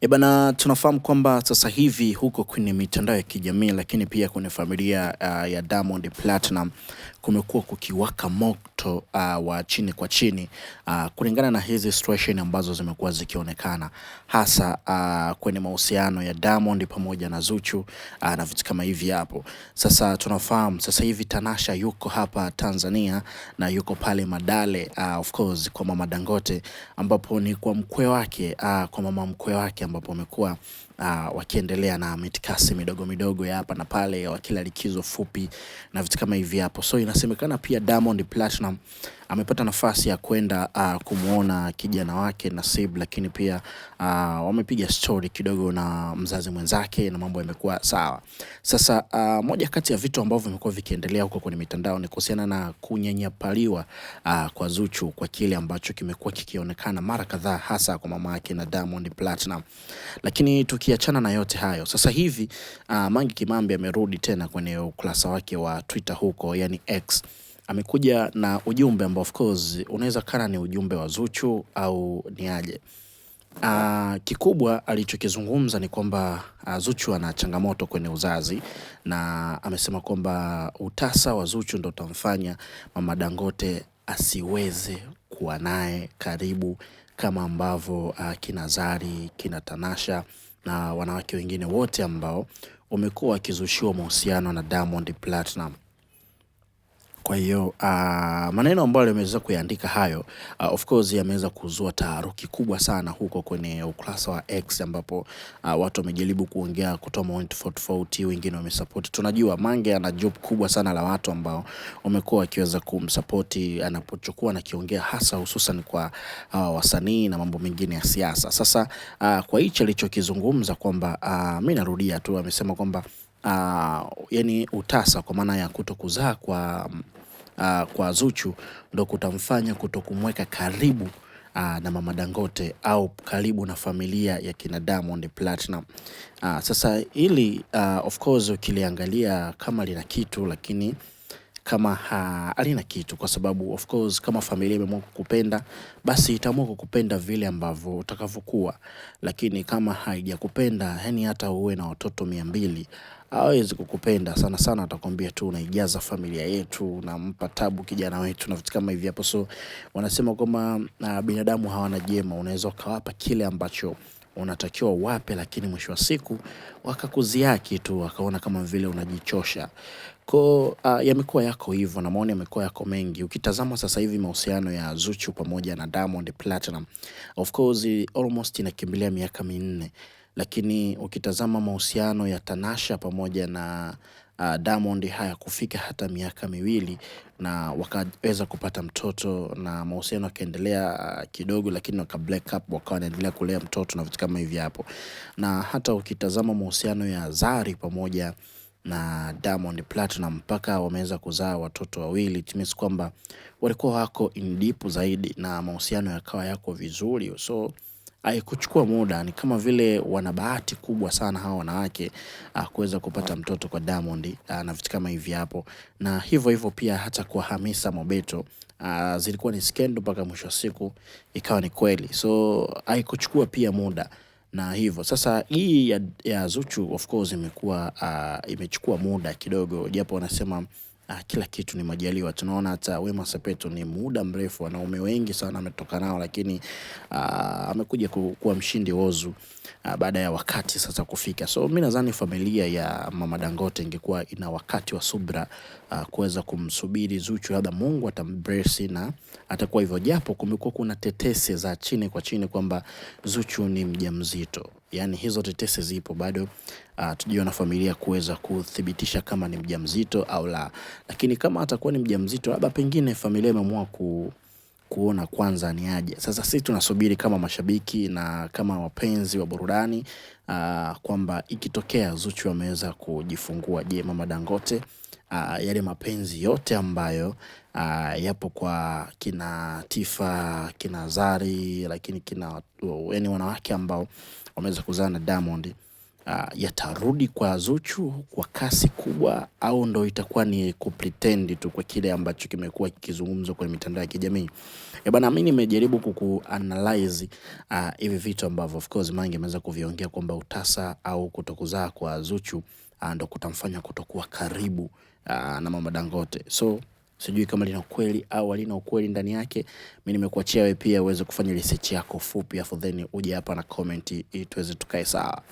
E bana, tunafahamu kwamba sasa hivi huko kwenye mitandao ya kijamii lakini pia kwenye familia ya Diamond Platinum kumekuwa kukiwaka moto wa chini kwa chini kulingana na hizi situation ambazo zimekuwa zikionekana hasa kwenye mahusiano ya Diamond pamoja na Zuchu na vitu kama hivi hapo. Sasa tunafahamu sasa hivi Tanasha yuko hapa Tanzania na yuko pale Madale, of course kwa mama Dangote, ambapo ni kwa mkwe wake kwa mama mkwe wake, ambapo amekuwa wakiendelea na mitikasi midogo midogo ya hapa na pale, wakila likizo fupi na vitu kama hivi hapo. So inasemekana pia Diamond Platinum amepata nafasi ya kwenda kumwona kijana wake Nasib, lakini pia wamepiga story kidogo na mzazi mwenzake na mambo yamekuwa sawa. Sasa moja kati ya vitu ambavyo vimekuwa vikiendelea huko kwenye mitandao ni kuhusiana na kunyanyapaliwa kwa Zuchu kwa kile ambacho kimekuwa kikionekana mara kadhaa hasa kwa mama yake na Diamond Platinum. Lakini tukiachana na yote hayo, sasa hivi Mange Kimambi amerudi tena kwenye ukurasa wake wa Twitter huko, yani X. Amekuja na ujumbe ambao of course unaweza kana ni ujumbe wa Zuchu au ni aje. Kikubwa alichokizungumza ni kwamba Zuchu ana changamoto kwenye uzazi na amesema kwamba utasa wa Zuchu ndo utamfanya Mama Dangote asiweze kuwa naye karibu kama ambavyo kina Zari, kina Tanasha na wanawake wengine wote ambao wamekuwa wakizushiwa mahusiano na Diamond Platinum. Kwa hiyo maneno ambayo ameweza kuyaandika hayo of course yameweza kuzua taharuki kubwa sana huko kwenye ukurasa wa X ambapo watu wamejaribu kuongea, kutoa maoni tofauti tofauti, wengine wamesupport. Tunajua Mange ana job kubwa sana la watu ambao wamekuwa wakiweza kumsupport anapochukua na kiongea, hasa hususan kwa wasanii na mambo mengine ya siasa. Sasa kwa hichi alichokizungumza kwamba mimi narudia tu, amesema kwamba yani utasa kwa maana ya kutokuzaa kwa Zuchu ndo kutamfanya kutokumweka karibu na mama Dangote au karibu na familia ya kina Diamond Platinum. Sasa hili of course ukiliangalia kama lina kitu, lakini kama halina kitu, kwa sababu of course kama familia imeamua kukupenda basi itaamua kukupenda vile ambavyo utakavyokuwa, lakini kama haijakupenda, yani hata uwe na watoto 200 hawezi kukupenda. Sana sana atakwambia tu unaijaza familia yetu, unampa tabu kijana wetu na vitu kama hivi hapo. So wanasema kwamba binadamu hawana jema, unaweza ukawapa kile ambacho unatakiwa uwape, lakini mwisho wa siku wakakuziaki tu, wakaona kama vile unajichosha. Ko yamekuwa yako hivyo na maoni yamekuwa yako mengi. Ukitazama sasa hivi mahusiano ya Zuchu pamoja na Diamond Platinum, of course almost inakimbilia miaka 4, lakini ukitazama mahusiano ya Tanasha pamoja na Diamond hayakufika hata miaka 2 na wakaweza kupata mtoto na mahusiano yakaendelea kidogo, lakini waka break up, wakawa wanaendelea kulea mtoto na vitu kama hivi hapo. Na hata ukitazama mahusiano ya Zari pamoja na Diamond Platinum mpaka wameweza kuzaa watoto 2, it means kwamba walikuwa wako in deep zaidi na mahusiano yakawa yako vizuri. So haikuchukua muda, ni kama vile wana bahati kubwa sana hawa wanawake kuweza kupata mtoto kwa Diamond na vitu kama hivi hapo. Na hivyo hivyo pia hata kwa Hamisa Mobeto zilikuwa ni skendo mpaka mwisho wa siku ikawa ni kweli. So haikuchukua pia muda na hivyo sasa hii ya Zuchu of course imekuwa imechukua muda kidogo, japo wanasema kila kitu ni majaliwa. Tunaona hata Wema Sepetu ni muda mrefu, wanaume wengi sana ametoka nao, lakini amekuja kuwa mshindi Whozu baada ya wakati sasa kufika. So mimi nadhani familia ya mama Dangote ingekuwa ina wakati wa subra kuweza kumsubiri Zuchu, labda Mungu atambless na atakuwa hivyo, japo kumekuwa kuna tetesi za chini kwa chini kwamba Zuchu ni mjamzito. Yani hizo tetesi zipo bado, tujiona familia kuweza kuthibitisha kama ni mjamzito au la. Lakini kama atakuwa ni mjamzito, labda pengine familia imeamua kuona kwanza ni aje. Sasa sisi tunasubiri kama mashabiki na kama wapenzi wa burudani kwamba ikitokea Zuchu ameweza kujifungua, je, mama Dangote yale mapenzi yote ambayo yapo kwa kina Tifa, kina Zari, lakini kina yani wanawake ambao wameweza kuzaa na Diamond, Yatarudi kwa Zuchu kwa kasi kubwa au ndo itakuwa ni kupretend tu kwa kile ambacho kimekuwa kikizungumzwa kwenye mitandao ya kijamii? Bana, mimi nimejaribu kukuanalyze hivi vitu ambavyo of course Mange ameweza kuviongea kwamba utasa au kutokuzaa kwa Zuchu ndo kutamfanya kutokuwa karibu na mama Dangote. So sijui kama lina ukweli au halina ukweli ndani yake. Mimi nimekuachia wewe pia uweze kufanya research yako fupi, afu then uje hapa na comment ili tuweze tukae sawa.